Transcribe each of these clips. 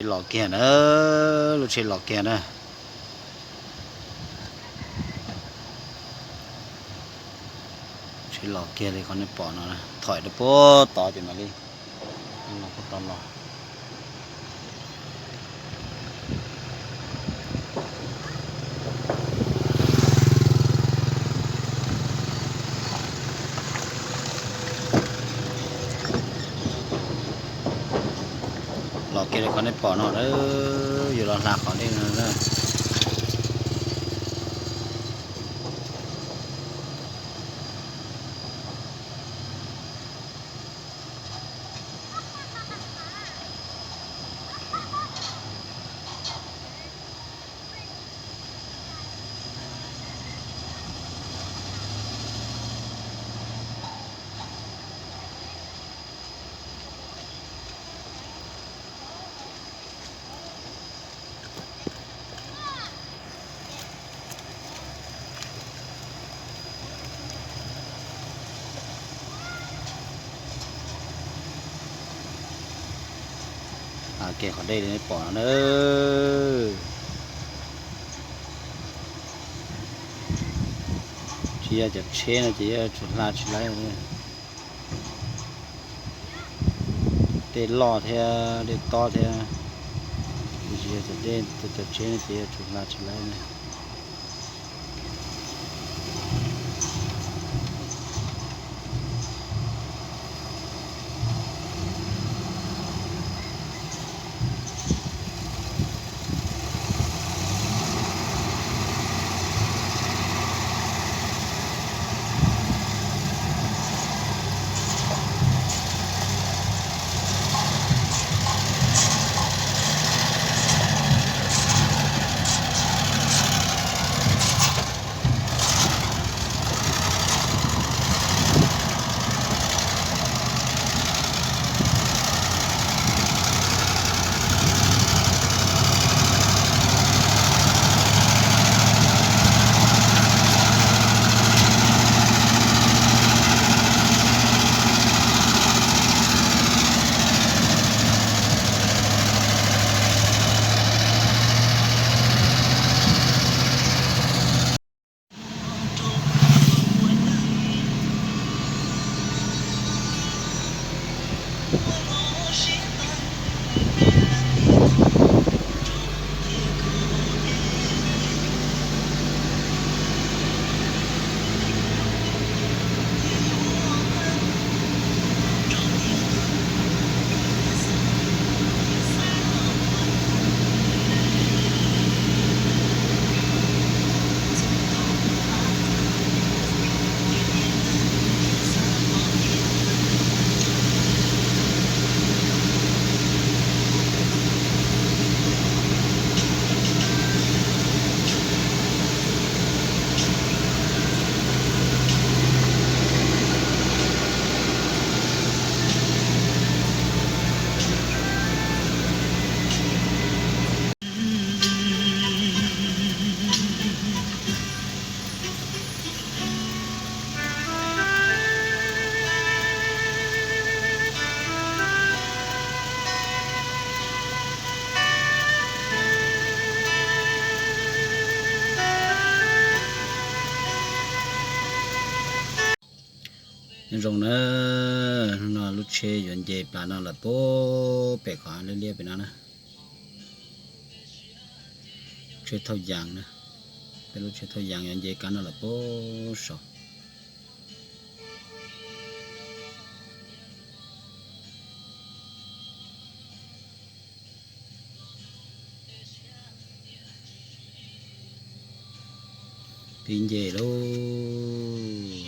Los kiag na, lub tsheb los kiag na. Tsheb los kiag li qhov nej pom no, thauj rau puag tod ces mam li los puag tod los. Los kiag li qhov nej pom no, yuav los hla qhov dej no. Kev qhov dej li nej pom no na. Tsis yog cov tsheb no ces yuav tsum hla tsis laib. Dej loj thiab dej tob thiab, tsis yog cov dej, cov tsheb no ces yuav tsum hla tsis laib na. Nyob zoo na, hnub no lub tsheb yuav nce plas no lawm puag pem qhov liab liab pem no na. Tsheb thauj yas na, peb lub tsheb thauj yas yuav nce kab no lawm puag saud. Pib nce lauj.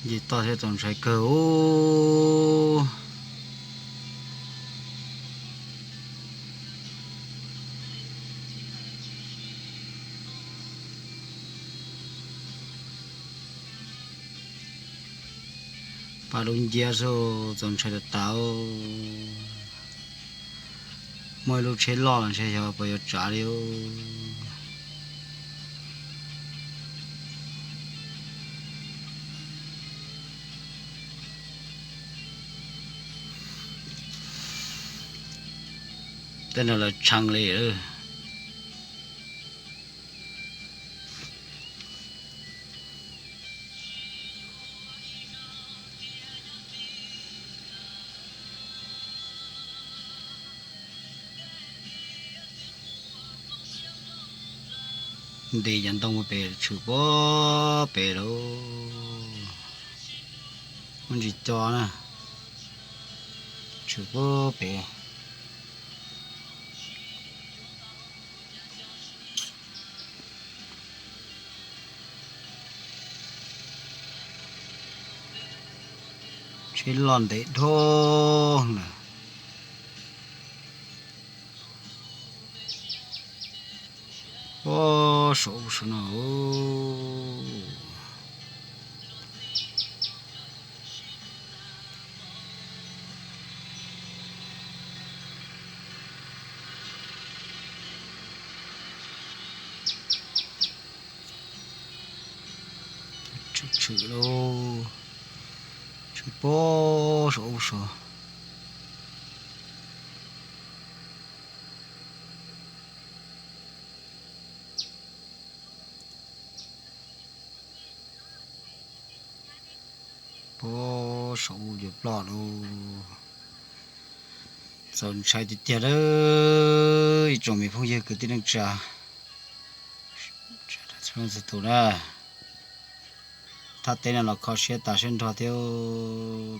Nce toj thiab txaus ntshai kawg os. Paj lub nciab xwb txaus ntshai tas tas. Muaj ib lub tsheb loj los ntshe xyov puas yuav tsav li. Tej no lawv tshee li. Nti cov ntoo pem tshwm puag pem lawm. Muaj ntsis co na, tshwm puag pem. Tsheb loj ntev dhau lawm. Ua saum ub saum no. Tshwm tshwm lauj, tshwm puag saum ub saum. Puag saum ub yuav ploj lauj. Txaus ntshai tiag tiag lauj, ib tsoom me phooj ywg kwv tij neej tsa txhua tus na. Thaj teb no los kho siab tas siab nrho thiab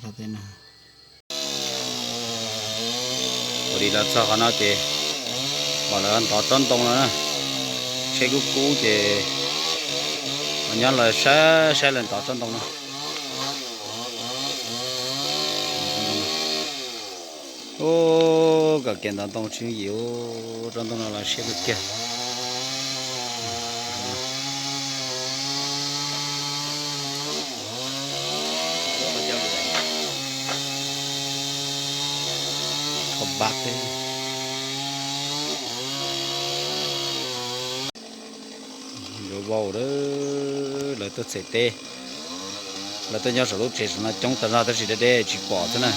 thaj teb no. Ua li los txog qhov no ces pom lawv ntov tsob ntoo no na. Tsheb kub kub ces nyob los saib saib lawv ntov tsob ntoo no. Ub, kom kev ntov ntoo tsis yooj yim, tsob ntoo no los siab kawg kiag. Yuav vau lawm, lawv tuaj txhem teb, lawv tuaj nyob saum lub tsev saum no coob tag zog tab sis deb deb tsis pom thiab na.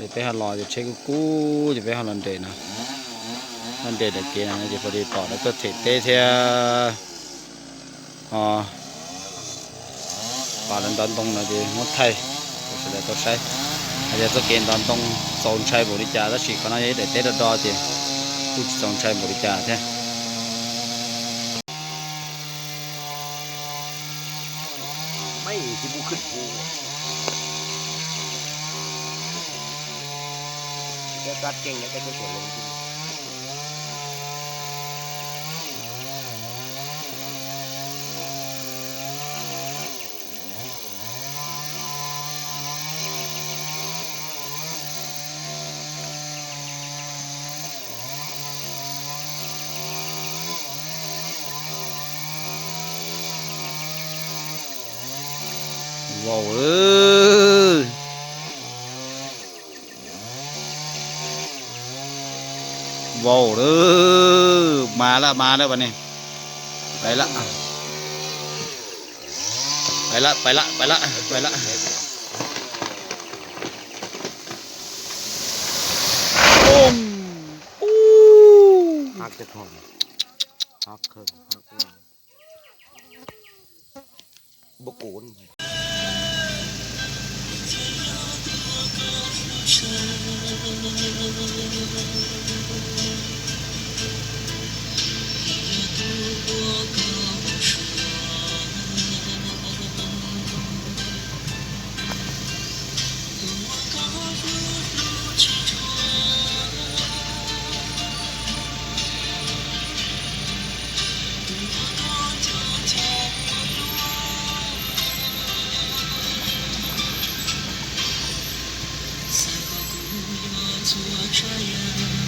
Peb ho los ces tsheb kub kub ces peb ho los nres no, ho nres daim kev no ces puav leej pom lawv tuaj txhem teb thiab. Ho pom lawv ntov ntoo no ces muab thaij rau sawv daws tau saib. Hais tias txoj kev ntov ntoo txaus ntshai npaum li cas tab sis qhov no yog ib daim teb do do ces kuj tsis txaus ntshai npaum li cas thiab. Vau, vau lawm, mas lawm mas lawm, pais lawm, pais lawm, pais lawm, pais lawm, pais lawm. txhua tsav yam.